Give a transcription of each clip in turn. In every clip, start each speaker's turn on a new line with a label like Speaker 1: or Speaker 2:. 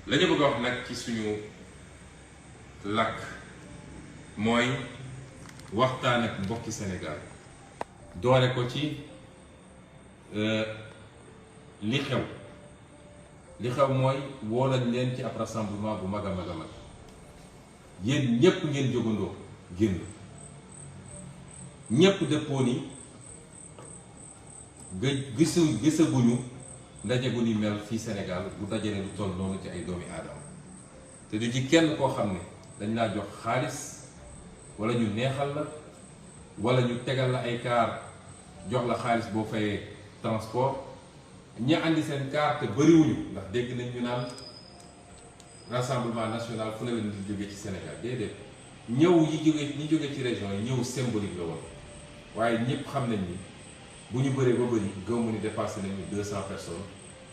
Speaker 1: la ñu bëgg a wax nag ci suñu làkk mooy waxtaan ak mbokki Sénégal doore ko ci li xew mooy woo nañ leen ci ab rassemblement bu mag a mag a mag yéen ñépp ngeen jógandoo génn ñépp dëppoo ni gisaguñu ndaje bu ni mel fii Sénégal bu dajale lu toll noonu ci ay doomi aadama te du ci kenn koo xam ne dañ laa jox xaalis wala ñu neexal la wala ñu tegal la ay kaar jox la xaalis boo fayee transport ña andi seen kaar te bëriwuñu ndax dégg nañ ñu naan rassemblement national fu ne la di jóge ci Sénégal déedéet ñëw ñi jóge ci région yi ñëw symbolique la woon waaye ñëpp xam nañ ni bu ñu bëree ba bëri gëmmu ni dépassé nañu 200 personnes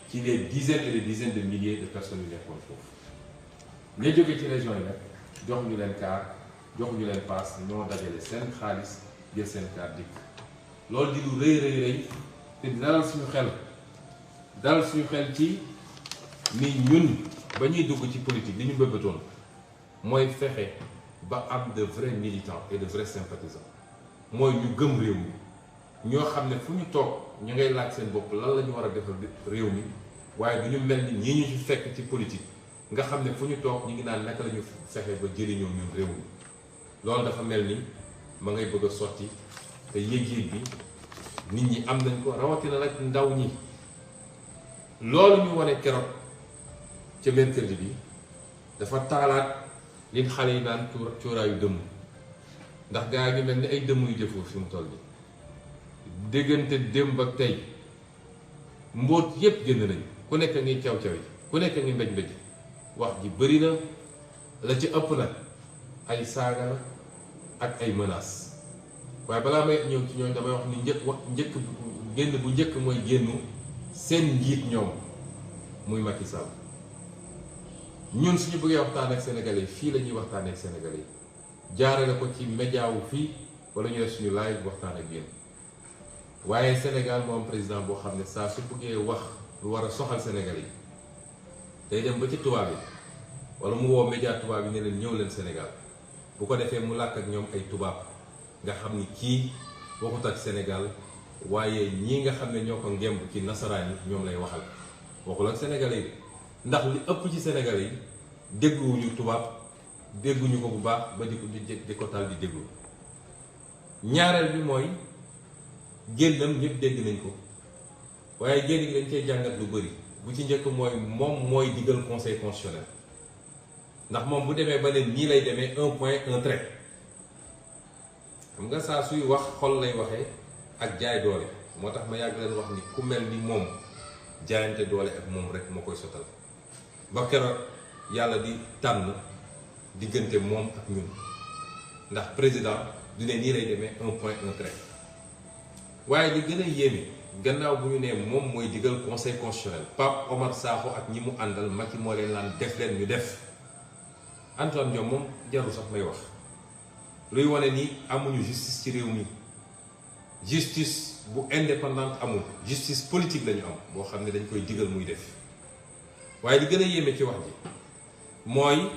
Speaker 1: ci les dizaines et des dizaines de milliers de personnes yu nekkoon foofu ña jóge ci région yi nag jox ñu leen kaar jox ñu leen paas ñoo dajale seen xaalis jël seen kaar dikk loolu di lu rëy te dalal suñu xel ci ni ñun ba ñuy dugg ci politique li ñu bëbbatoon mooy fexe ba am de vrais militants et de vrais sympathisants mooy ñu gëm réew mi ñoo xam ne fu ñu toog ñu ngay laaj seen bopp lan la ñu war a defal réew mi waaye du ñu mel ni ñii ñu ci fekk ci politique nga xam ne fu ñu toog ñu ngi naan naka la ñu fexe ba jëriñoo ñun réew mi loolu dafa mel ni ma ngay bëgg a sotti te yéeg-yéeg bi nit ñi am nañ ko rawatina nag ndaw ñi loolu ñu wane keroog ca mercredi bi dafa taalaat li xale yi naan cuuraayu dëmm ndax gaa yi mel ni ay dëmm yu jëfoo fi mu toll nii déggante démb ak tey mbóot yépp génn nañu ku nekk ngi caw-caw yi ku nekk ngi mbéj-mbéj wax ji bëri na la ci ëpp nag ay saaga la ak ay menaces waaye balaa may ñëw ci ñooñu damay wax ni génn bu njëkk mooy génnu seen njiit ñoom muy Macky Sall ñun suñu bëggee waxtaan ak sénégalais fii la ñuy waxtaan ak sénégalais jaarale ko ci média wu fii wala ñu def suñu live waxtaan ak yéen waaye Sénégal moo am président boo xam ne saa su bëggee wax lu war a soxal sénégalais yi day dem ba ci tubaab yi wala mu woo média tubaab yi ne leen ñëw leen Sénégal bu ko defee mu làkk ak ñoom ay tubaab nga xam ni kii waxut ak Sénégal waaye ñii nga xam ne ñoo ko ngemb ci nasaraan yi ñoom lay waxal waxul ak sénégalais yi ndax li ëpp ci sénégalais yi dégluwuñu tubaab dégguñu ko bu baax ba di ko tal di déglu ñaareel bi mooy génnam ñëpp dégg nañ ko waaye génn gi dañ cee jàngat lu bëri bu ci njëkk mooy digal conseil constitutionnel ndax moom bu demee ba ne nii lay demee un point un trait xam nga saa suy wax xol lay waxee ak jaay doole moo tax ma yàgg leen wax ni ku mel ni moom jaayante doole ak moom rek moo koy sotal ba keroog yàlla di tànn diggante moom ak ñun ndax président du ne nii lay demee un point un trait waaye li gën a yéeme gannaaw bu ñu nee moom mooy digal conseil constitutionnel Pape Omar Sakho ak ñi mu àndal Macky moo leen naan def leen ñu def Antoine Diome moom jarul sax may wax luy wane ni amuñu justice ci réew mi justice bu indépendante amul justice politique lañu am boo xam ne dañ koy digal muy def waaye li gën a yéeme ci wax ji mooy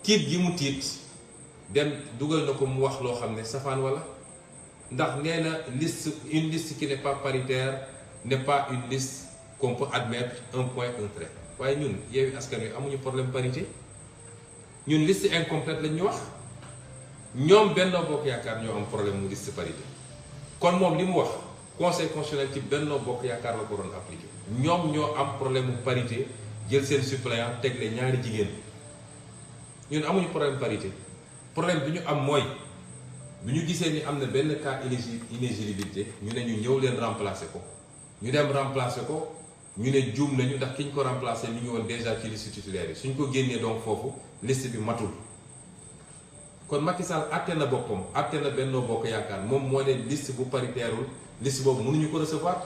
Speaker 1: tiit gi mu tiit dem dugal na ko mu wax loo xam ne safaan wala ndax nee na une liste qui n'est pas paritaire n'est pas une liste qu'on peut admettre un point un trait waaye ñun Yewwi Askan Wi amuñu problème parité ñun liste incomplète lañ ñu wax ñoom Benno Bokk Yaakaar ñoo am problème mu liste parité kon moom li mu wax conseil constitutionnel ci Benno Bokk Yaakaar la ko doon appliqué ñoom ñoo am problème mu parité jël seen suppléant tegle ñaari jigéen ñun amuñu problème parité problème bi ñu am mooy bi ñu gisee ni am na benn cas inéligibilité ñu ne ñu ñëw leen remplacer ko ñu dem remplacer ko ñu ne juum nañu ndax ki ñu ko remplacer mi ngi woon déjà ci liste titulaire yi suñ ko génnee donc foofu liste bi matul kon Macky Sall àtte na boppam àtte na Benno Bokk Yaakaar moom moo ne liste bu paritairul liste boobu mënuñu ko recevoir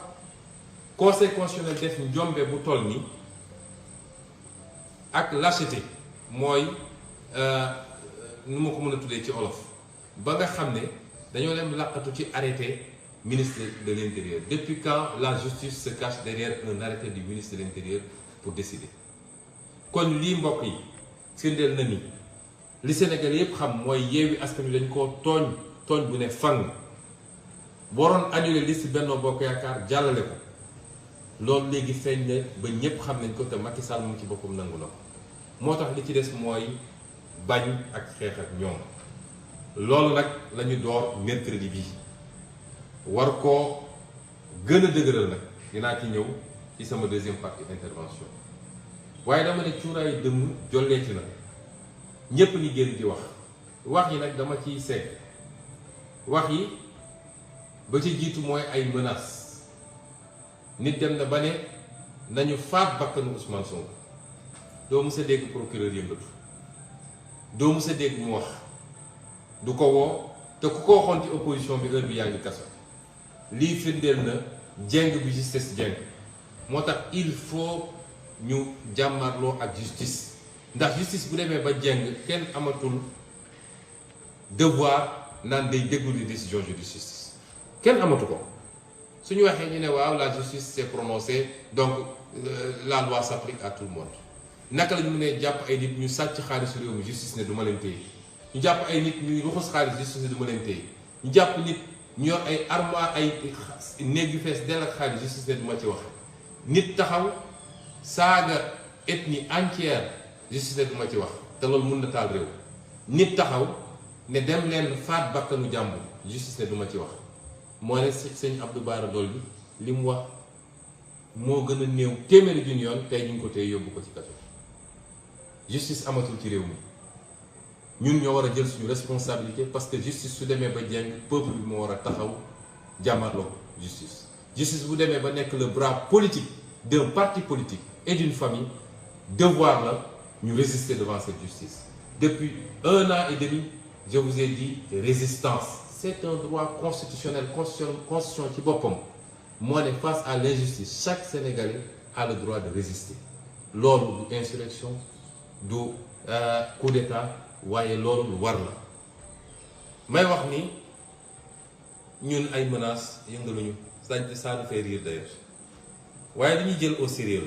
Speaker 1: conseil constitutionnel def njombe bu toll nii ak lâcheté mooy nu ma ko mën a tuddee ci olof ba nga xam ne dañoo dem làqatu ci arrêté ministre de l'Intérieur. Depuis quand la justice se cache derrière un arrêté du ministre de l'Intérieur pour décider? kon lii mbokk yi firndeel na ni li Sénégal yépp xam mooy Yewwi Askan Wi dañ koo tooñ bu ne fang waroon annuler liste Benno Bokk Yaakaar jàllale ko loolu léegi feeñ ne ba ñépp xam nañ ko te Macky Sall moom ci boppam nangu na ko moo tax li ci des mooy bañ ak xeex ak ñoom loolu nag lañu door mercredi bi war koo gën a dëgëral nag dinaa ci ñëw ci sama deuxième partie intervention waaye dama ne cuuraayu dëmm jolleeti na ñépp ñi génn di wax yi nag dama ciy segg wax yi ba ci jiitu mooy ay menaces nit dem na ba ne nañu faat bakkanu Ousmane Sonko doo mës a dégg procureur yëngatu doo mës a dégg mu wax du ko woo te ku ko waxoon ci opposition bi heure bi yaa ngi kaso lii firndeel na jeng bi justice jeng moo tax il faut ñu jàmmarloo ak justice ndax justice bu demee ba jeng kenn amatul devoir naan day déglu les décisions de justice kenn amatu ko suñu waxee ñu ne waaw la justice s'est prononcée donc la loi s'applique à tout le monde naka la ñu mënee jàpp ay nit ñu sàcc xaalisu réew mi justice ne du ma leen téye ñu jàpp ay nit ñuy ruxus xaalis justice ne du ma leen téye ñu jàpp nit ñu yor ay armoire ay néeg yu fees dell ak xaalis justice ne du ma ci wax nit taxaw saaga ethnie entière justice ne du ma ci wax te loolu mun na taal réew nit taxaw ne dem leen faat bakkanu jàmbur justice ne du ma ci wax moo ne sëñ Abdou Bara Dolly li mu wax moo gën a néew téeméeri junni yoon tey ñu ngi ko tey yóbbu ko ci kaso justice amatul ci réew mi ñun ñoo war a jël suñu responsabilité parce que justice su demee ba jeng peuple bi moo war a taxaw jàmmarloo justice bu demee ba nekk le bras politique d'un parti politique et d'une famille devoir la ñu résister devant cette justice depuis 1 an et demi je vous ai dit résistance c'est un droit constitutionnel constitution ci boppam moo ne face à l'injustice chaque Sénégalais a le droit de résister loolu du insurrection du coup d'état waaye loolu lu war la may wax ni ñun ay menaces yëngaluñu ça nous fait rire d'ailleurs waaye li ñuy jël au sérieux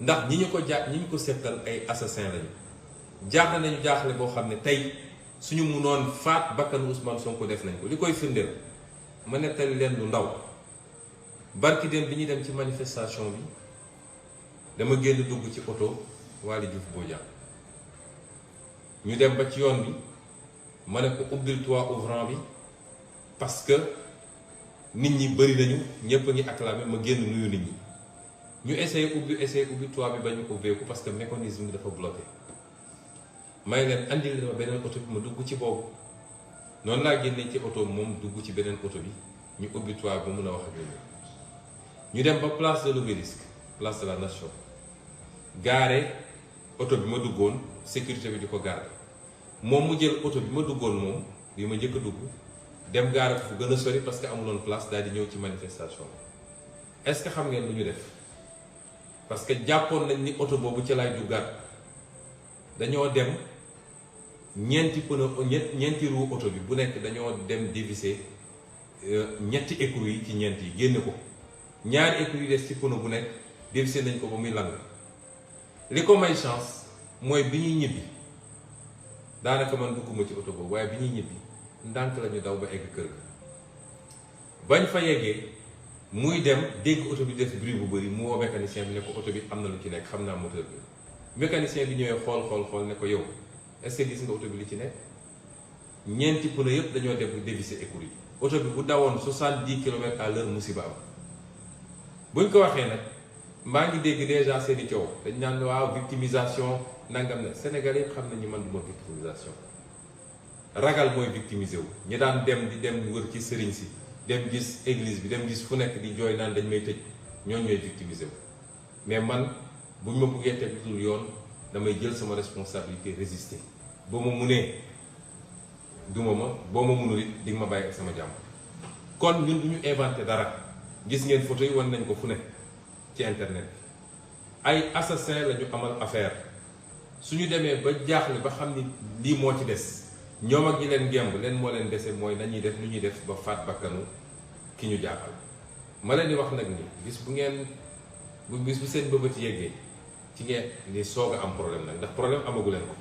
Speaker 1: la ndax ñi ñu ko seqal ay assassins lañu jaaxle nañu jaaxle boo xam ne tey suñu munoon faat bakkanu Ousmane Sonko def nañ ko li koy firndeel ma nettali leen lu ndaw barki dem bi ñuy dem ci manifestation bi dama génn dugg ci oto Waly Diouf Bodiang ñu dem ba ci yoon bi ma ne ko ubbil toit ouvrant bi parce que nit ñi bëri nañu ñëpp a ngi acclamé ma génn nuyu nit ñi ñu essayé ubbi toit bi ba ñu ubbeeku parce que mécanisme bi dafa bloqué may leen andil ma beneen oto bi ma dugg ci boobu noonu laa génnee ci oto moom dugg ci beneen oto bi ñu ubbi toit ba mun a wax ak ñu dem ba place de l'Obélisque place de la Nation gaare oto bi ma duggoon sécurité bi di ko garder moom mu jël oto bi ma duggoon moom bi ma njëkk a dugg dem gaare ko fu gën a sori parce que amuloon place daal di ñëw ci manifestation bi est-ce que xam ngeen lu ñu def parce que jàppoon nañ ni oto boobu ci laay duggaat dañoo dem ñeenti roue oto bi bu nekk dañoo dem dévisser ñetti écrou yi ci ñeent yi génne ko ñaari écrou yi des ci pneu bu nekk dévisser nañ ko ba muy lang li ko may chance mooy bi ñuy ñibbi daanaka man dugguma ci oto boobu waaye bi ñuy ñibbi ndànk lañu daw ba egg kër ga bañ fa yeggee muy dem dégg oto bi def bruit bu bëri mu woo mécanicien bi ne ko oto bi am na lu ci nekk xam naa moteur bi mécanicien bi ñëwee xool ne ko yow est-ce que gis nga oto bi li ci nekk ñeenti pneu yëpp dañoo dem bu dévisser écrou yi oto bi bu dawoon 70 kilomètres à l'heure musiba am buñ ko waxee nag maa ngi dégg déjà seeni coow dañ naan waaw victimisation nangam na Sénégalais yëpp xam nañu man du ma victimisation ragal mooy victimiser wu ñi daan dem wër ci sëriñ si dem gis église bi dem gis fu nekk di jooy naan dañ may tëj ñooñu ñooy victimiser wu mais man buñ ma buggee teg dul yoon damay jël sama responsabilité résister boo ma munee duma ma boo ma munul it di nga ma bàyyi ak sama jàmm kon ñun du ñu inventé dara gis ngeen photo yi wan nañ ko fu ne ci internet bi ay assassin la ñu amal affaire suñu demee ba jaaxle ba xam ni lii moo ci des ñoom ak ñi leen gemb leen moo leen dese mooy nañuy def lu ñuy def ba faat bakkanu ki ñu jaaxal ma leen di wax nag ni bis bu seen bëbët yeggee ci ngeen ni soog a am problème nag ndax problème amagu leen ko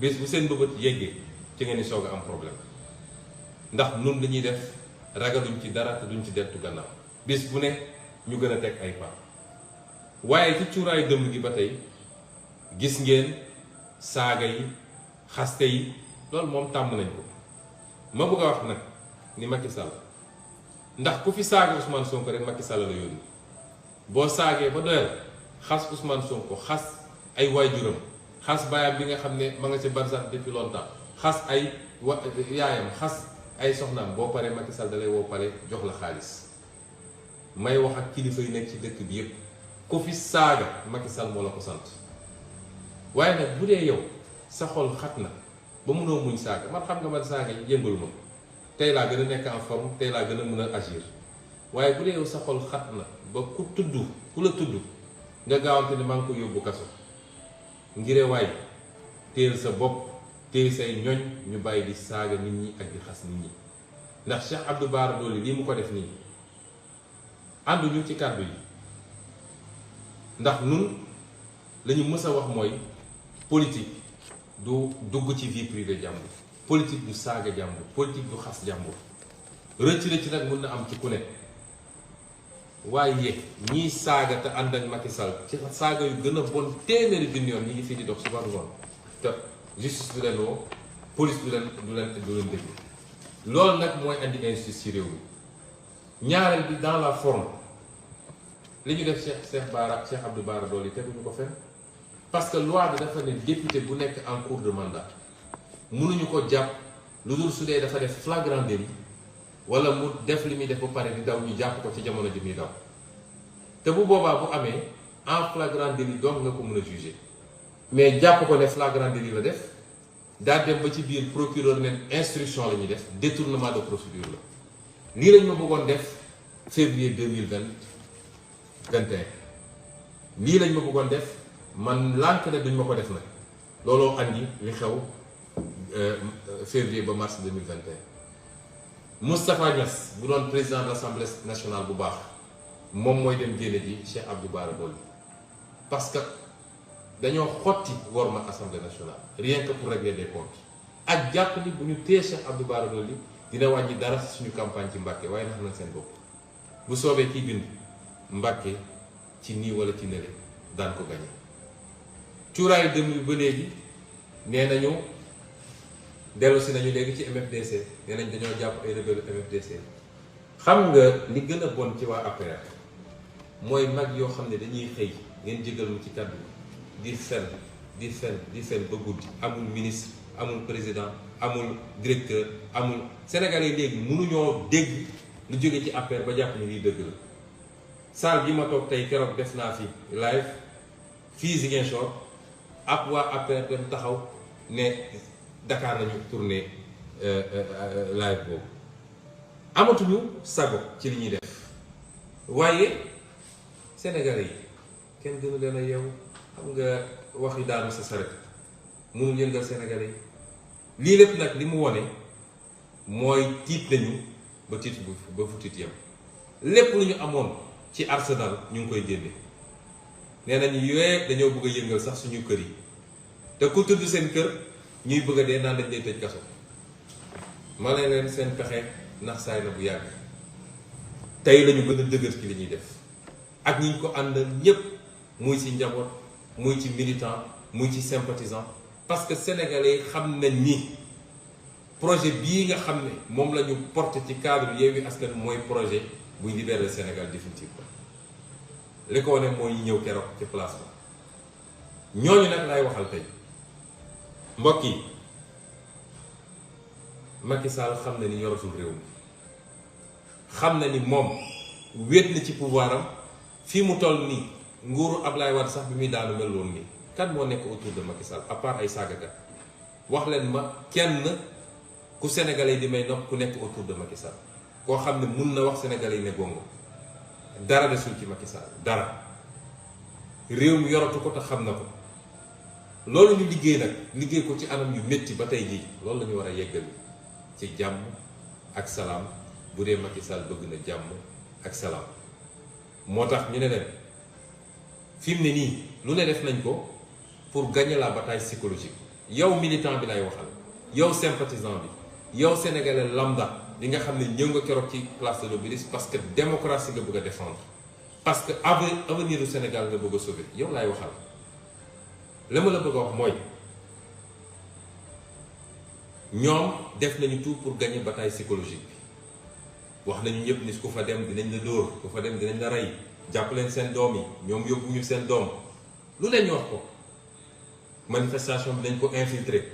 Speaker 1: bés bu seen bëbët yeggee ci ngeen ni soog a am problème ndax nun li ñuy def ragaluñ ci dara te duñ ci deltu gannaaw bés bu ne ñu gën a teg ay pas waaye ci cuuraayu dëmb gi ba tey gis ngeen saaga yi xaste yi loolu moom tàmm nañ ko ma bëgg a wax nag ni Macky Sall ndax ku fi saaga Ousmane Sonko rek Macky Sall la yónni boo saagee ba doyal xas Ousmane Sonko xas ay waajuram xas baayam bi nga xam ne ma nga ci barsax depuis longtemps xas ay yaayam xas ay soxnaam boo paree Macky Sall da lay woo pare jox la xaalis may wax ak kilifa yi nekk ci dëkk bi yépp ku fi saaga Macky Sall moo la ko sant waaye nag bu dee yow sa xol xat na ba mënoo muñ saaga man xam nga man saaga yëngalu ma tey laa gën a nekk en forme tey laa gën a mën a agir waaye bu dee yow sa xol xat na ba ku la tudd nga gaawante ne maa ngi ko yóbbu kaso ngire waay téel sa bopp téel say ñoñ ñu bàyyi di saaga nit ñi ak di xas nit ñi ndax Cheikh Abdou Bara Dolly lii mu ko def nii ànduñu ci kàddu yi ndax nun lañu mës a wax mooy politique du dugg ci vie privée jàmbur politique du saaga jàmbur politique du xas jàmbur rëcc nag mun na am ci ku ne waaye ñiy saaga te ànd ak Macky Sall ci saaga yu gën a bon téeméeri junni yoon ñi ngi fii di dox suba ngoon te justice du leen woo police du leen déglu loolu nag mooy andi injustice ci réew mi ñaareel bi dans la forme li ñu def Cheikh Abdou Bara Dolly teguñu ko fenn parce que loi bi dafa ne député bu nekk en cours de mandat mënuñu ko jàpp lu dul su dee dafa def flagrant délit wala mu def li muy def ba pare di daw ñu jàpp ko ci jamono ji muy daw te bu boobaa bu amee en flagrant délit donc nga ko mën a juger mais jàpp ko ne flagrant délit la def daa dem ba ci biir procureur ne instruction la ñuy def détournement de procédure la lii lañ ma bëggoon def février 2021 lii lañ ma bëggoon def man lànk ne duñ ma ko def nag looloo andi li xew février ba mars 2021 Moustapha Niass bu doon président de l'Assemblée nationale bu baax moom mooy dem génne ji Cheikh Abdou Bara Dolly parce que dañoo xotti worma Assemblée nationale rien que pour régler des comptes ak jàpp ni bu ñu téye Cheikh Abdou Bara Dolly dina wàññi dara suñu campagne ci Mbàkke waaye nax nañ seen bopp bu soobee kii bind Mbàkke ci nii wala ci nële daan ko gañe cuuraayu dem bi ba léegi nee nañu dellu si nañu léegi ci MFDC nee nañ dañoo jàpp ay rebelle MFDC xam nga li gën a bon ci waa APR mooy mag yoo xam ne dañuy xëy ngeen jégal mu ci kàddu di fen ba guddi amul ministre amul président amul directeur amul Sénégalais yi léegi mënuñoo dégg lu jóge ci APR ba jàpp ni lii dëgg la salle bi ma toog tey keroog def naa fi live fii Ziguinchor ak waa APR dem taxaw ne Dakar nañu tourné live boobu amatuñu sago ci li ñuy def waaye Sénégalais yi kenn gënu leen a yeewu xam nga wax yu daanu sa saret mënul yëngal Sénégalais yi lii lépp nag li mu wone mooy tiit nañu ba tiit ba fu tiit yem lépp lu ñu amoon ci arsenal ñu ngi koy génne nee nañu yooye dañoo bëgg a yëngal sax suñu kër yi te ku tudd seen kër ñuy bëgg a dee naan dañ lay tëj kaso ma ne leen seen pexe ndax saay na bu yàgg tey lañu gën a dëgër ci li ñuy def ak ñi ñu ko àndal ñépp muy ci njaboot muy ci militant muy ci sympathisant parce que sénégalais xam nañ ni projet bii nga xam ne moom la ñu porté ci cadre Yewwi Askan mooy projet buy libérer le Sénégal définitivement li ko wane mooy ñëw keroog ci place ba ñooñu nag lay waxal tey mbokk yi Macky Sall xam na ni yoratul réew mi xam na ni moom wéet na ci pouvoir am fii mu toll nii nguuru Ablaye Wade sax bi muy daanu mel woon nii kan moo nekk autour de Macky Sall à part ay saagakat wax leen ma kenn ku sénégalais di may nopp ku nekk autour de Macky Sall koo xam ne mun na wax sénégalais yi ne gongo dara desul ci Macky Sall dara réew mi yoratu ko te xam na ko loolu ñu liggéey nag liggéey ko ci anam yu métti ba tey jii loolu la ñu war a yeggal ci jàmm ak salaam bu dee Macky Sall bëgg na jàmm ak salaam moo tax ñu ne leen fi mu ne nii lu ne def nañ ko pour gagner la bataille psychologique yow militant bi lay waxal yow sympathisant bi yow sénégalais lambda li nga xam ne ñëw nga keroog ci place de l'Obélisque parce que démocratie nga bëgg a défendre parce que avenir du Sénégal nga bëgg a sauver yow laay waxal la ma la bëgg a wax mooy ñoom def nañu tout pour gagner bataille psychologique bi wax nañu ñëpp ni ku fa dem dinañ la dóor ku fa dem dinañ la rey jàpp leen seen doom yi ñoom yóbbuñu seen doom lu leen ñu wax ko manifestation bi dañ ko infiltrer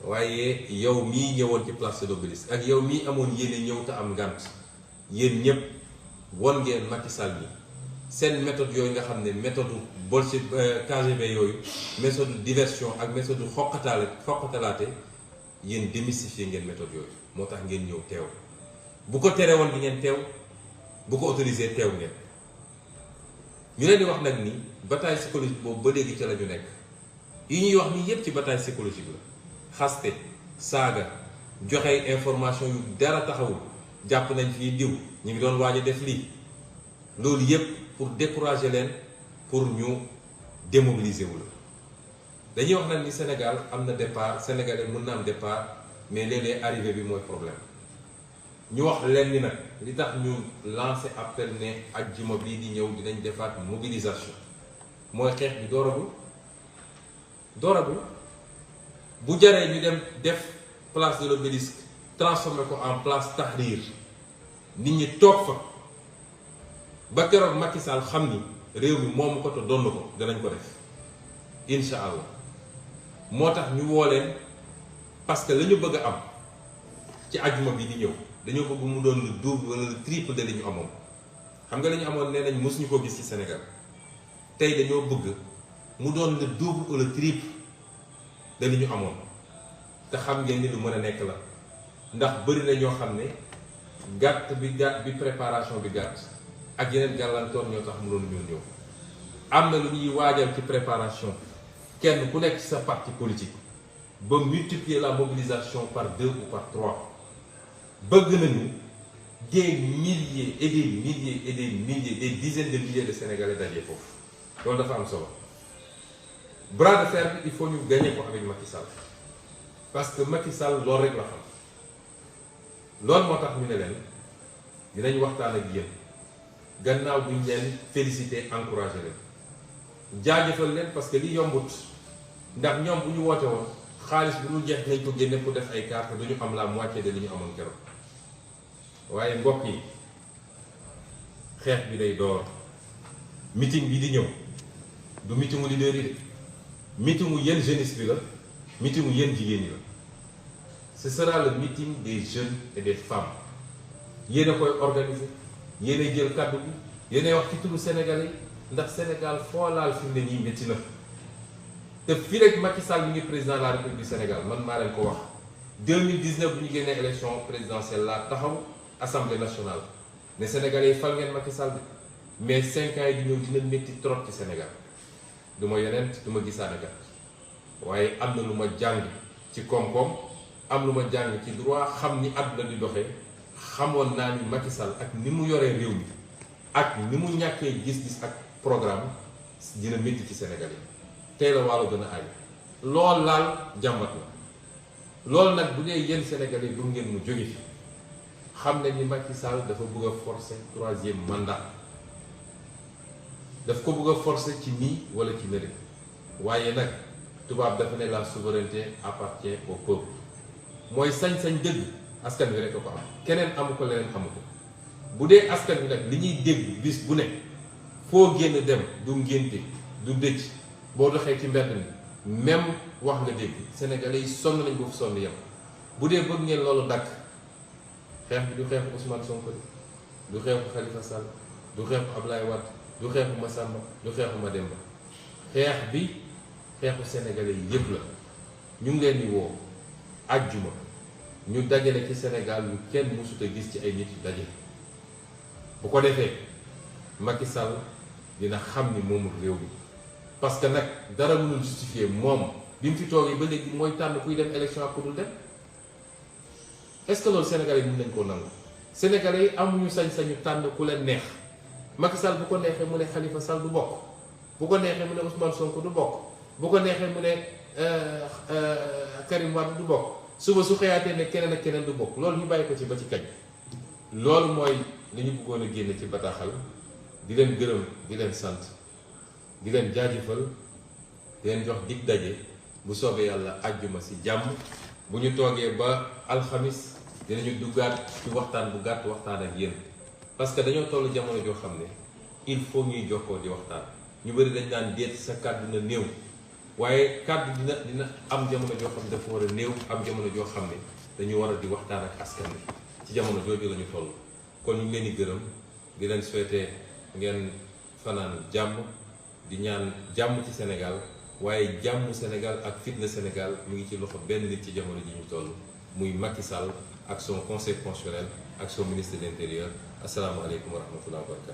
Speaker 1: waaye yow mii ñëwoon ci place de l'Obélisque ak yow mii amoon yéene ñëw te am ngànt yéen ñëpp won ngeen Macky Sall ni seen méthode yooyu nga xam ne méthode bullshit KGB yooyu méthode diversion ak méthode xoqatalaate yéen démystifier ngeen méthode yooyu moo tax ngeen ñëw teew bu ko tere woon di ngeen teew bu ko autorisé teew ngeen ñu leen di wax nag ni bataille psychologique boobu ba léegi ca la ñu nekk yi ñuy wax nii yépp ci bataille psychologique la xaste saaga joxe information yu dara taxawul jàpp nañ fii diw ñu ngi doon waaj a def lii loolu yépp pour décourager leen pour ñu démobiliser wu la dañuy wax nag ni Sénégal am na départ sénégalais mën na am départ mais léeg-léeg arrivé bi mooy problème ñu wax leen ni nag li tax ñu lancé appel ne ajjuma bii di ñëw dinañ defaat mobilisation mooy xeex bi dooragul bu jaree ñu dem def place de l'Obélisque transformé ko en place Tahrir nit ñi toog fa ba keroog Macky Sall xam ni réew mi moomu ko te donn ko danañ ko def incha allah moo tax ñu woo leen parce que la ñu bëgg a am ci ajjuma bi di ñëw dañoo bëgg mu doon le double wala le triple de li ñu amoon xam nga la ñu amoon nee nañ mosuñu ko gis ci Sénégal tey dañoo bëgg mu doon le double ou le triple de li ñu amoon te xam ngeen ni lu mën a nekk la ndax bëri na ñoo xam ne gàtt bi préparation bi gàtt ak yeneen gàllankoor ñoo tax mënoon ñëw am na lu ñuy waajal ci préparation kenn ku nekk ci sa parti politique ba multiplier la mobilisation par 2 ou par 3 bëgg nañu des milliers et des milliers et des milliers des dizaines de milliers de Sénégalais dajee foofu loolu dafa am solo bras de fer bi il faut ñu gagner ko avec Macky Sall parce que Macky Sall loolu rek la xam loolu moo tax ñu ne leen dinañ waxtaan ak yéen gannaaw bu ñu leen féliciter encourager leen jaajëfal leen parce que li yombut ndax ñoom bu ñu woote woon xaalis bu dul jeex nañ ko génne pour def ay carte du ñu am la moitié de li ñu amoon keroog waaye mbokk yi xeex bi day door meeting bi di ñëw du meetingu leader yi de meetingu yéen jeunesse bi la meetingu yéen jigéen ñi la ce sera le meeting des jeunes et des femmes yéen a koy organiser yéen a jël kàddu bi yéen a wax ci turu Sénégalais ndax Sénégal foo laal fi mu ne nii métti na te fii rek Macky Sall mi ngi président de la République du Sénégal man maa leen ko wax 2019 bu ñu génnee élection présidentielle laa taxaw assemblée nationale ne Sénégalais yi fal ngeen Macky Sall mais 5 ans yi di ñëw dina métti trop ci Sénégal du ma yeneen du ma gisaane kat waaye am na lu ma jàng ci koom-koom am lu ma jàng ci droit xam ni àdduna di doxee xamoon naa ni Macky Sall ak ni mu yoree réew mi ak ni mu ñàkkee gis-gis ak programme dina métti ci Sénégal yi tey la wàllu gën a aay lool laal jàmbat la loolu nag bu dee yéen Sénégalais bu ngeen mu jóge fi xam nañ ni Macky Sall dafa bëgg a forcer 3e mandat daf ko bëgg a forcer ci nii wala ci nële waaye nag tubaab dafa ne la souveraineté appartient au peuple mooy sañ-sañ dëgg askan wi rek a ko am keneen amu ko leneen amu ko bu dee askan wi nag li ñuy dégg bis bu ne foo génn dem du ngénte du dëj boo doxee ci mbedd mi même wax nga dégg Sénégalais yi sonn nañ boofu sonn yem bu dee bëgg ngeen loolu dakk xeex bi du xeexu Ousmane Sonko du xeexu Khalifa Sall du xeexu Ablaye Wade du xeexu Massamba du xeexu Mademba xeex bi xeexu Sénégalais yi yëpp la ñu ngi leen di woo ajjuma ñu dajale ci Sénégal lu kenn mësut a gis ci ay nit yu daje bu ko defee Macky Sall dina xam ni moomul réew mi parce que nag dara mënul justifier moom bi mu fi toogee ba léegi mooy tànn kuy dem élection ak ku dul dem est-ce que loolu Sénégalais yi mën nañ koo nangu Sénégalais yi amuñu sañ-sañu tànn ku leen neex Macky Sall bu ko neexee mu ne Khalifa Sall du bokk bu ko neexee mu ne Ousmane Sonko du bokk, bu ko neexee mu ne Karim Wade du bokk, suba su xëyaatee ne keneen ak keneen du bokk. Loolu ñu bàyyi ko ci ba ci kañ. Loolu mooy li ñu bëggoon a génne ci bataaxal. Di leen gërëm, di leen sant, di leen jaajëfal, di leen jox dig daje bu soobee yàlla àjjuma si jàmm. Bu ñu toogee ba alxamis dinañu duggaat ci waxtaan bu gàtt waxtaan ak yéen, parce que dañoo toll jamono joo xam ne il faut ñuy jokkoo di waxtaan. ñu bëri dañ naan déet sa kàddu na néew, waaye kàddu dina am jamono joo xam ne dafa war a néew, am jamono joo xam ne dañu war a di waxtaan ak askan wi. Ci jamono jooju la ñu toll. Kon ñu ngi leen di gërëm, di leen souhaiter ngeen fanaan jàmm, di ñaan jàmm ci Sénégal, waaye jàmm Sénégal ak fitna Sénégal mu ngi ci loxo benn nit ci jamono ji ñu toll, muy Macky Sall ak son conseil constitutionnel ak son ministre de l'intérieur. Asalaamaaleykum wa rahmatulah wa barakatu.